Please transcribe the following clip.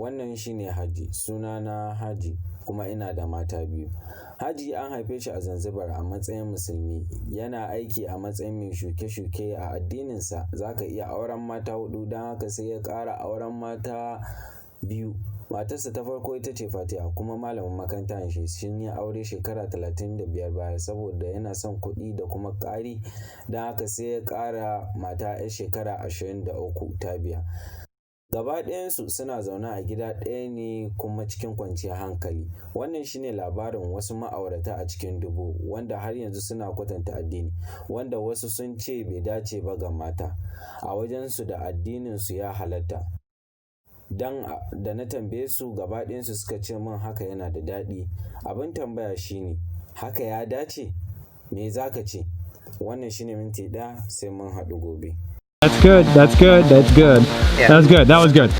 Wannan shine Haji, sunana Haji kuma ina da mata biyu. Haji an haife shi a Zanzibar a matsayin Musulmi, yana aiki a matsayin mai shuke-shuke. A addininsa za ka iya auren mata huɗu, don haka sai ya ƙara auren mata biyu. Matarsa ta farko ita ce Fatiha kuma malamin makaranta ne shi. Sun yi aure shekara 35 baya. Saboda yana son kuɗi da kuma ƙari, don haka sai ya ƙara mata 'yar shekara 23, Tabiya. Gaba ɗayansu suna zaune a gida ɗaya ne kuma cikin kwanciyar hankali. Wannan shine labarin wasu ma'aurata a cikin dubu wanda har yanzu suna kwatanta addini, wanda wasu sun ce bai dace ba ga mata. A wajensu da addininsu ya halatta. Dan da na tambaye su, gaba ɗayansu suka ce min haka yana da daɗi. Abin tambaya shine, haka ya dace? Me za ka ce? Wannan shine Minti Ɗaya, sai mun haɗu gobe. That's good. That's good. That's good. Yeah. That was good. That was good.